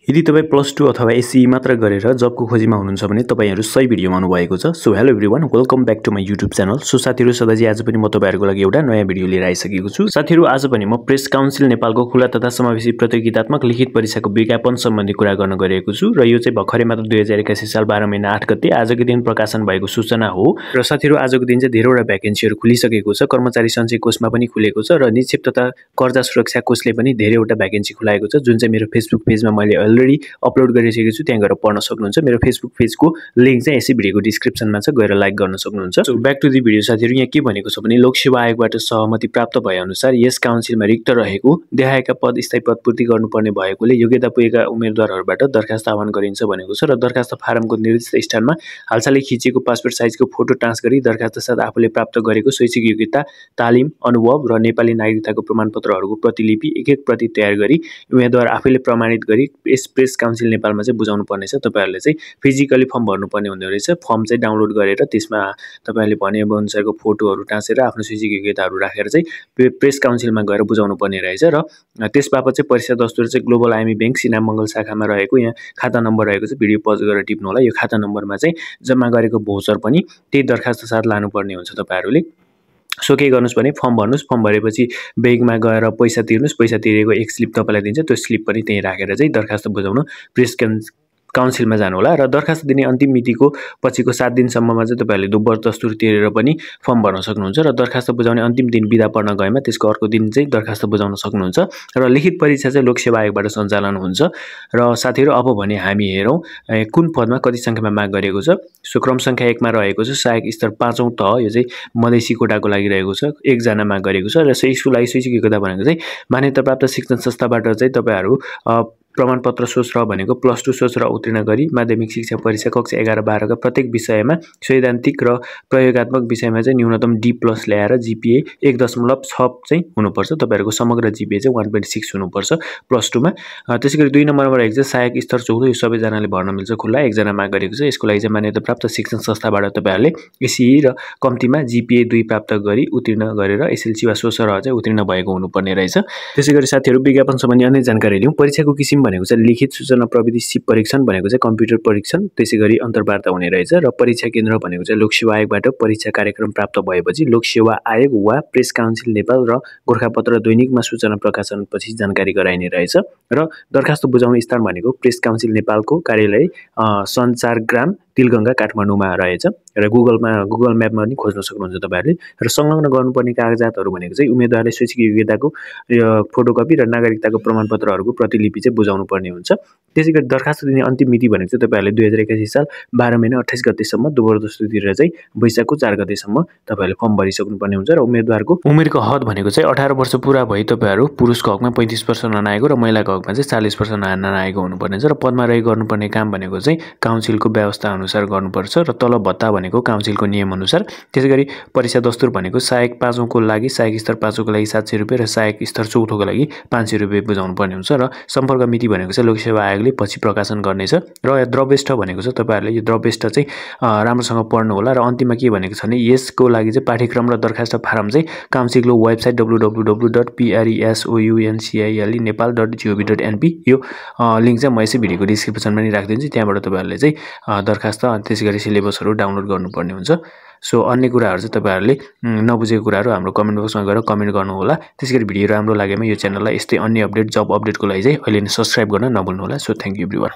यदि तपाई +2 अथवा एससीई मात्र गरेर जबको खोजीमा हुनुहुन्छ भने तपाईहरु सही भिडियोमा आउनुभएको छ। So hello everyone, welcome back to my YouTube channel. So साथीहरु, सधैँ आज पनि म तपाईहरुको लागि एउटा नयाँ भिडियो लिएर आइसकेको छु। साथीहरु, आज पनि म प्रेस काउन्सिल नेपालको खुला तथा समावेशी प्रतियोगितात्मक लिखित परीक्षाको विज्ञापन सम्बन्धी कुरा गर्न गएको छु र यो चाहिँ भर्खरै मात्र 2081 साल 12 महिना 8 गते आजको दिन प्रकाशन भएको सूचना हो। र साथीहरु, आजको दिन चाहिँ धेरैवटा भ्याकेन्सीहरु खुलिसकेको छ। कर्मचारी सञ्चय कोषमा पनि खुलेको छ र निक्षेप तथा कर्जा सुरक्षा कोषले पनि धेरैवटा भ्याकेन्सी खुलाएको छ, जुन चाहिँ मेरो फेसबुक पेजमा मैले अलरेडी अपलोड गरिसकेको छु। त्यहाँ गएर पढ्न सक्नुहुन्छ। मेरो फेसबुक पेजको लिंक चाहिँ यसै भिडियोको डिस्क्रिप्सनमा छ, गएर लाइक गर्न सक्नुहुन्छ। So back to the video साथीहरु, यहाँ के भनेको छ भने लोक सेवा आयोगबाट सहमति प्राप्त भए अनुसार यस काउन्सिलमा रिक्त रहेको देखाएका पद स्थायी पद पूर्ति गर्नुपर्ने भएकोले योग्यता पुगेका उम्मेदवारहरूबाट दरखास्त आह्वान गरिन्छ भनेको छ र दरखास्त फारमको निर्दिष्ट स्थानमा हालसालै खिचेको पासपोर्ट साइजको फोटो टाँस गरी दरखास्त साथ आफूले प्राप्त गरेको शैक्षिक योग्यता, तालिम, अनुभव र नेपाली नागरिकताको प्रमाणपत्रहरूको प्रतिलिपि एक प्रति तयार गरी उम्मेदवार आफैले प्रमाणित गरी यस प्रेस काउन्सिल नेपालमा चाहिँ बुझाउनु पर्नेछ। तपाईहरुले चाहिँ फिजिकली फर्म भर्नुपर्ने हुँदै रहेछ। फर्म चाहिँ डाउनलोड गरेर त्यसमा तपाईहरुले भने अनुसारको फोटोहरु टाँसेर आफ्नो शैक्षिक योग्यताहरु राखेर चाहिँ प्रेस काउन्सिलमा गएर बुझाउनु पर्ने रहेछ र त्यसबापत चाहिँ परीक्षा दस्तुर चाहिँ ग्लोबल आइएमई बैंक सिना मंगल शाखामा रहेको यहाँ खाता नम्बर रहेको छ, भिडियो पज गरेर टिप्नु होला। यो खाता नम्बरमा चाहिँ जम्मा गरेको भोचर पनि त्यही दरखास्त साथ लानुपर्ने हुन्छ तपाईहरुले। सो के गर्नुस् भने फर्म भर्नुस्, फर्म भरेपछि बैंकमा गएर पैसा तिर्नुस्, पैसा तिरेको एक स्लिप तपाईलाई दिन्छ, त्यो स्लिप पनि त्यही राखेर चाहिँ दरखास्त बुझाउन प्रेस काउन्सिलमा जानु होला। र दरखास्त दिने अन्तिम मितिको पछिको 7 दिनसम्ममा चाहिँ तपाईहरुले दुब्बर दस्तुर तिरेर पनि फर्म भर्न सक्नुहुन्छ र दरखास्त बुझाउने अन्तिम दिन बिदा पर्न गएमा त्यसको अर्को दिन चाहिँ दरखास्त बुझाउन सक्नुहुन्छ र लिखित परीक्षा चाहिँ लोक सेवा आयोगबाट सञ्चालन हुन्छ। र साथीहरु, अब भने हामी हेरौं कुन पदमा कति संख्यामा माग गरेको छ। सो क्रम संख्या 1 मा रहेको छ सहायक स्तर 5औं तह, यो चाहिँ मधेसी कोटाको लागि रहेको छ, 1 जना माग गरेको छ र यसको लागि शैक्षिक योग्यता भनेको चाहिँ मान्यता प्राप्त शिक्षण संस्थाबाट चाहिँ तपाईहरु प्रमाणपत्र सोच र भनेको +2 सोच र उत्तीर्ण गरी माध्यमिक शिक्षा परीक्षा कक्षा 11-12 का प्रत्येक विषयमा सैद्धान्तिक र प्रयोगात्मक विषयमा चाहिँ न्यूनतम D+ ल्याएर जीपीए 1.6 चाहिँ हुनुपर्छ। तपाईहरुको समग्र जीपीए चाहिँ 1.6 हुनुपर्छ +2 मा। त्यसैगरी 2 नम्बरमा रहेको छ सहायक स्तर 14, यो सबैजनाले भर्न मिल्छ, खुल्ला, 1 जना माग गरेको छ। यसको लागि चाहिँ मान्यता प्राप्त शिक्षण संस्थाबाट तपाईहरुले एससीई र कम्तिमा जीपीए 2 प्राप्त गरी उत्तीर्ण गरेर एसएलसी वा सोसर चाहिँ उत्तीर्ण भएको हुनुपर्ने रहेछ। त्यसैगरी साथीहरु, विज्ञापन सम्बन्धी अन्य जानकारी लियौं। परीक्षाको किसिम भनेको चाहिँ लिखित सूचना प्रविधि सिप परीक्षण भनेको चाहिँ कम्प्युटर परीक्षण, त्यसैगरी अन्तर्वार्ता हुने रहेछ र परीक्षा केन्द्र भनेको चाहिँ लोक सेवा आयोगबाट परीक्षा कार्यक्रम प्राप्त भएपछि लोक सेवा आयोग वा प्रेस काउन्सिल नेपाल र गोरखापत्र दैनिकमा सूचना प्रकाशनपछि जानकारी गराइने रहेछ। र दरखास्त बुझाउने स्थान भनेको प्रेस काउन्सिल नेपालको कार्यालय सञ्चारग्राम तिलगंगा काठमाडौँमा रहेछ र गुगल म्यापमा पनि खोज्न सक्नुहुन्छ तपाईहरुले। र संलग्न गर्नुपर्ने कागजातहरु भनेको चाहिँ उम्मेदवारले शैक्षिक योग्यताको फोटोकपी र नागरिकताको प्रमाणपत्रहरूको प्रतिलिपि चाहिँ बुझाउनु पर्ने हुन्छ। त्यसैगरी दरखास्त दिने अन्तिम मिति भनेको चाहिँ तपाईहरुले 2081 साल 12 महिना 28 गतेसम्म दुब्बर दस्तुर तिरेर चाहिँ वैशाखको 4 गतेसम्म तपाईहरुले फर्म भरिसक्नु पर्ने हुन्छ। र उम्मेदवारको उमेरको हद भनेको चाहिँ 18 वर्ष पूरा भई तपाईहरु पुरुषको हकमा 35 वर्ष ननाएको र महिलाको हकमा चाहिँ 40 वर्ष ननाएको हुनुपर्ने छ। र पदमा रही गर्नुपर्ने काम भनेको चाहिँ काउन्सिलको व्यवस्था अनुसार गर्नुपर्छ र तलब भत्ता भनेको काउन्सिलको नियम अनुसार। त्यसैगरी परीक्षा दस्तुर भनेको सहायक 5औं को लागि सहायक स्तर 5औं को लागि 700 रुपैयाँ र सहायक स्तर 4थो को लागि 500 रुपैयाँ बुझाउनु पर्ने हुन्छ। र सम्पर्क मिति भनेको चाहिँ लोक सेवा आयोगले पछि प्रकाशन गर्नेछ। र द्रव्यष्ठ भनेको छ तपाईहरुले यो द्रव्यष्ठ चाहिँ राम्रोसँग पढ्नु होला। र अन्तिममा के भनेको छ भने यसको लागि चाहिँ पाठ्यक्रम र दरखास्त फारम चाहिँ काउन्सिलको वेबसाइट www.presuncilenepal.gov.np यो लिंक चाहिँ म यसै भिडियोको डिस्क्रिप्सनमा पनि राखिदिन्छु। त्यहाँबाट तपाईहरुले चाहिँ दरखास्त अनि त्यसैगरी सिलेबसहरु डाउनलोड गर्नुपर्ने हुन्छ। सो अन्य कुराहरु चाहिँ तपाईहरुले नबुझेको कुराहरु हाम्रो कमेन्ट बक्समा गएर कमेन्ट गर्नु होला। त्यसैगरी भिडियो राम्रो लागेमा यो च्यानललाई यस्तै अन्य अपडेट जब अपडेटको लागि चाहिँ अहिले नै सब्स्क्राइब गर्न नभुल्नु होला। So thank you everyone.